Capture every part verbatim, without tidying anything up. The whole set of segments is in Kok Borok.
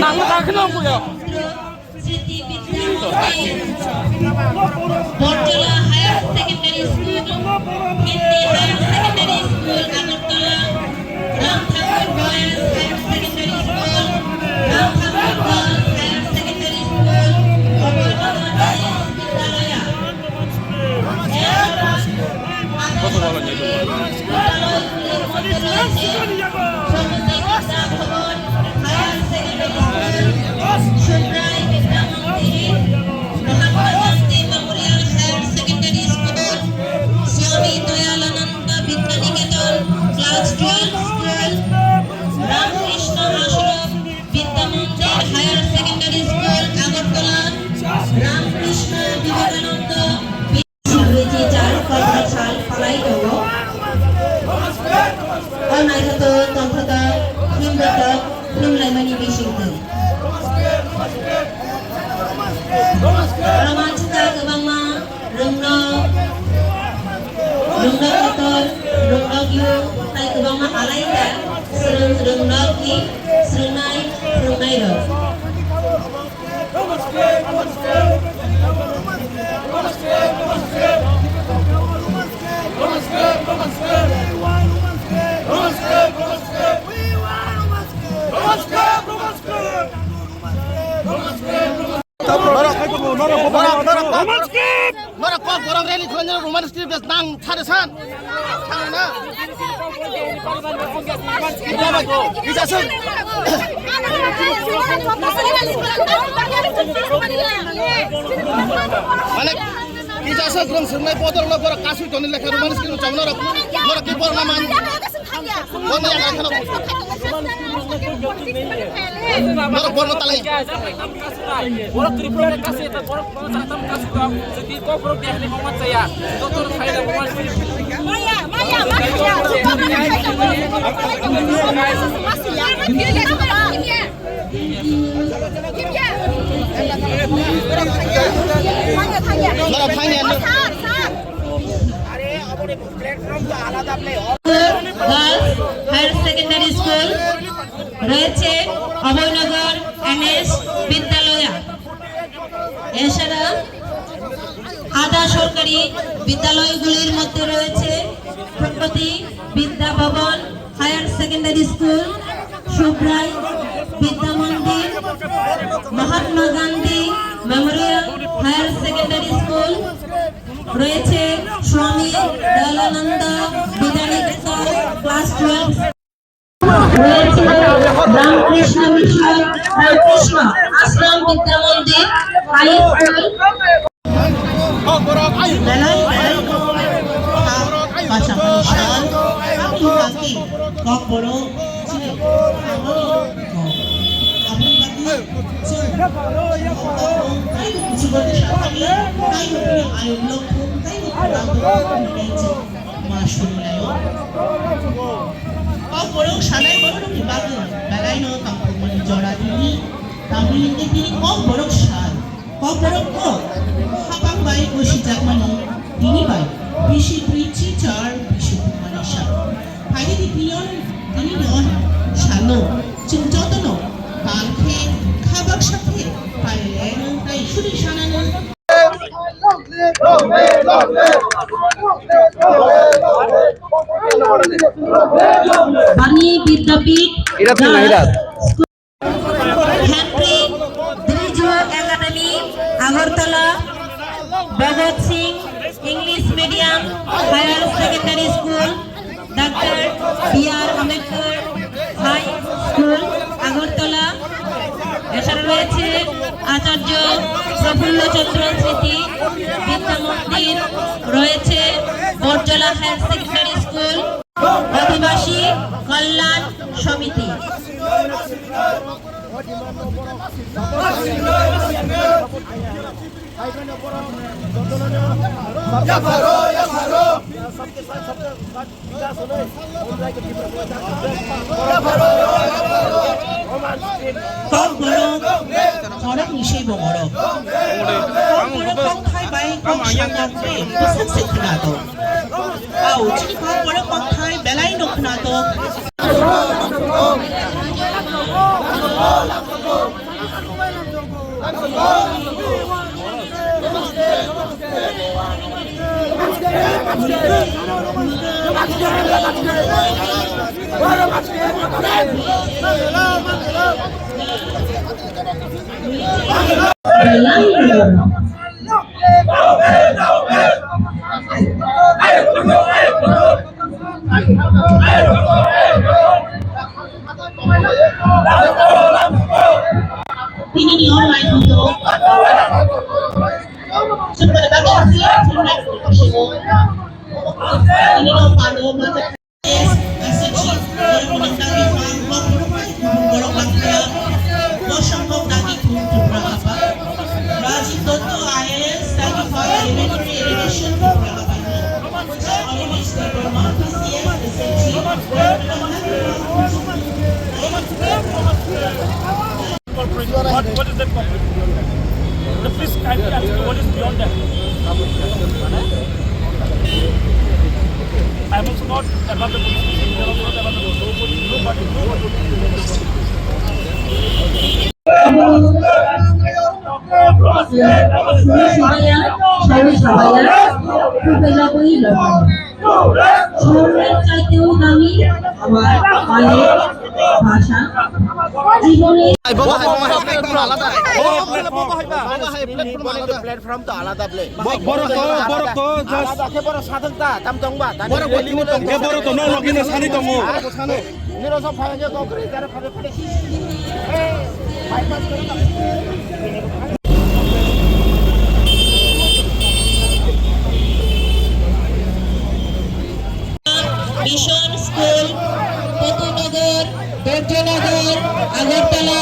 Nang tak nang buya. Sriti Vidya Mandir, Borjola Higher Secondary School, Hindi Higher Secondary School, Agartala, Ram Thakur Boys Higher Secondary School, Ram Thakur Girls Higher Secondary School, Oboi Nagar Vidyalaya. Vidya Mandir Higher Secondary School, Agartala, Ramakrishna Vivekananda Bridge teacher, Kormo Sal, Palai Togo. O naithotok tongthotok film botok film laimani bisingtwi. Oro mansuka kwbangma rwngno, rwngno kotor, rwngno kiyung, tai kwbangma alaida swrwng, rwngno ki swrwngnai, swrwngnairok. Norok, norok, norok, norok, norok, norok kok borok rally khwlainai Roman script nang thare san. Thang na. Kisa sung. Mane, kisa sung rong sungnai bodol no borok kasui toni lekha Roman script chong norok. Norok ki borok na man. Borok borno talai. Borok Tripura ni kasi ta borok borok satam kasi ta jadi kok borok dia ni momat saya. Doktor saya da momat. Maya, maya, maya. Norok thangya. Girls Higher Secondary School রয়েছে অভয়নগর এনএস বিদ্যালয়া। এছাড়া আধা সরকারি বিদ্যালয়গুলির মধ্যে রয়েছে প্রগতি বিদ্যা ভবন higher secondary school, Subrai Vidya Mandir, Mahatma Gandhi memorial higher secondary school, রয়েছে স্বামী দয়ালানন্দ বিদ্যানিকেতন ক্লাস টুয়েলভ, রয়েছে রামকৃষ্ণ মিশন, Ramakrishna Ashram Vidya Mandir high school. Belai belai kok bachapani sal, kaki kaki kok borok chini aboni kok. Aboni bagwi chwng taibo kuchugo tei sakani taibo tini ayuk lokhum taibo khorang tongwi tongwi tei chwng ma suri laio. Kok borok sanai borokni bagwi belaino tongthokmani jora tini, tamni hwnkhe tini kok borok sal. Kokborok kok habang bai gosijakmani tini bai bisi twi chichar bisi thumani sal. Phaidi tini on tini no salo chwng jotono tal khe kha baksa khe paileng tai suri sanani. Bani Vidyapith Girls Henry Drijua Academy, Agartala, Bhagat Singh English Medium Higher Secondary School, Doctor B R Ambedkar High School, Agartala। এছাড়া রয়েছে আচার্য প্রফুল্ল চন্দ্র স্মৃতি বিদ্যা মন্দির, রয়েছে বটজলা higher secondary school, আদিবাসী কল্যাণ সমিতি। Kok borok, borok ni sei bo borok. Kok borok kok thai bai kok sakha khe bwswk se khwna tongo. Au, chini kok borok kok thai belai no khwna tongo. Rajiv Dutta, I A S, thank you for elementary education, Tripura Bhavan. Amish Debbarma, P C S, S H G. What, what is that corporate? The please kindly ask me what is beyond that. I am also not above the police station. They are also not above the police station. Nobody, nobody. সবাইয়া, সবাই সবাইয়া, খুব এলাকাই লড়াই। সরকার চাইতেও দামি আমার মায়ের ভাষা। জীবনে Borok to, borok to, just. Alada khe borok sadok da, tam tongba, tani rally ni tongba. Hingke borok to nok logino sani tongo. Niro so phai je kok ri jare phai phai. Mission School, Potunagar, Dorjanagar, Agartala,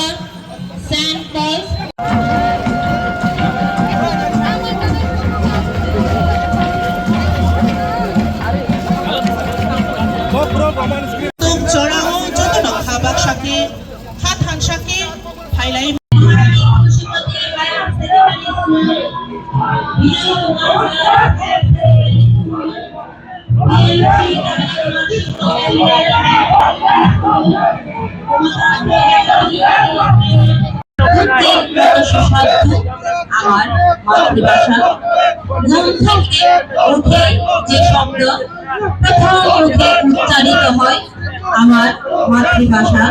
Saint Paul's. Tum chora o joto no kha baksa khe, kha thansa khe phailai. প্রত্যেক মৃত সুস্বাদু আমার মাতৃভাষা। ঘুম থেকে উঠে যে শব্দ প্রথম মুখে উচ্চারিত হয়, আমার মাতৃভাষা।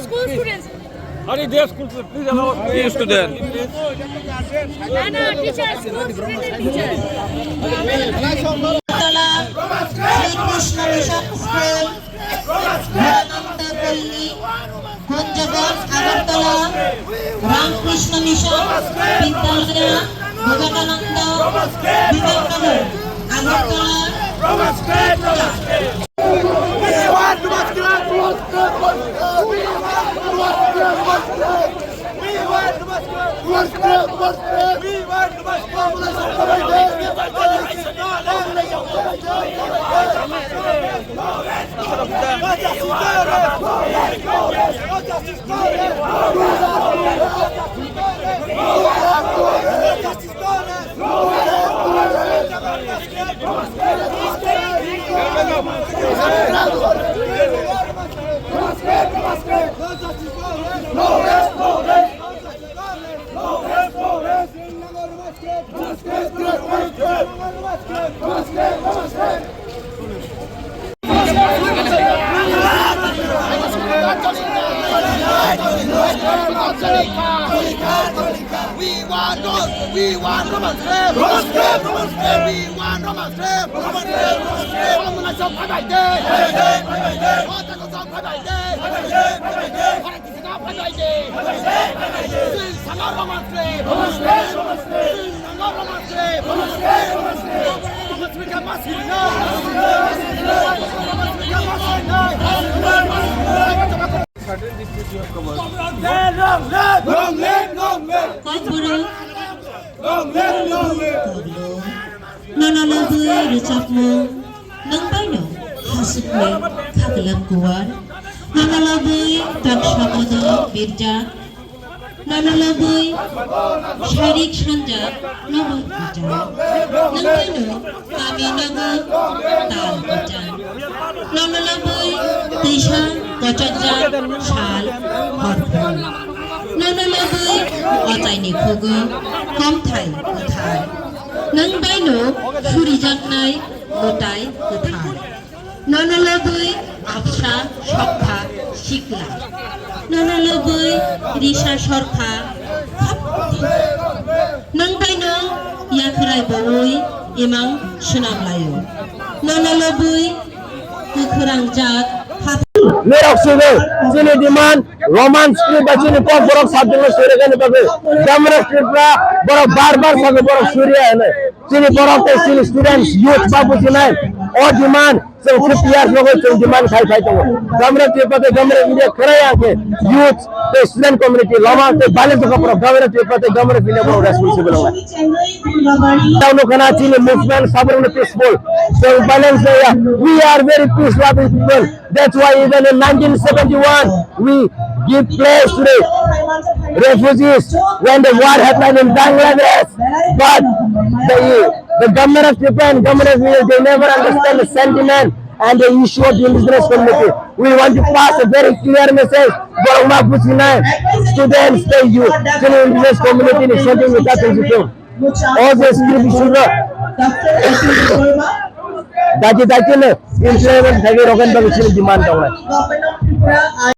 School students. Are they school students? Please allow us. Please, student. No, no, teacher, school student and teacher. Agartala, Sri Krishna Mission School, Dhananda Palli, Kunjaganj, Agartala, Ram Krishna Mission, Vidyalaya, Vivekananda, Vivekananda, Agartala. We want Rom-, we want Roman slave. Roman slave, Roman slave. We want Roman slave. Roman slave, Roman slave. Roman slave, bye bye day. Bye bye day, bye bye day. Bye bye day, bye bye day. Bye bye day, bye bye day. Bharat ki seena bye bye day. Bye bye day, bye bye day. Sri Sangha Roman slave. Roman slave, Roman slave. Sri Sangha Roman slave. Roman slave, Roman slave. Roman slave ka mas hinai. Roman slave ka mas hinai. Long live, long live. Long live, long live. Nono lobwi rwchapmung Nwng baino hasukmai khaklap kuwar, nono lobwi taksa bodo birjak, nono lobwi sairik sanjak nohor kwchang, nwng baino kami nogo tal kwchang, nono lobwi twisa kochokjak sal horphang, nono lobwi ochaini khugo komthai kwthar, nwng baino surijaknai mwtai kwthar. Nono lobwi absa sokha sikla. Nono lobwi risa sorkha khap. Nwng baino yakhrai bowi imang swnam laio. Nono lobwi kwkhwrang jak hap. Norok sugwi chini demand Roman script ba chini kok borok subject no suri kani bagwi Government of Tripura borok bar bar sago borok suriya hwnwi. Chini borok tei chini students, youth ba bujinai. O demand chwng fifty years logo chwng demand khai phai tongo. Government of Tripura tei Government of India kwrwi ang khe youth tei student community lama tei balik jokha borok Government of Tripura tei Government of India borok responsible wngnai. Tamo khana chini movement sabrang peaceful. Chwng violence ya. We are very peace loving people. That's why even in nineteen seventy-one, we give place to the refugees when the war happened in Bangladesh. But the, the government of Japan, government of India, they never understand the sentiment and the issue of the indigenous community. We want to pass a very clear message. Borok ma bujinai, students, the youth, the indigenous community is something we got to do. O je script issue no. Dagi dagi no implement thagi rogan bagi sini demand tongnai.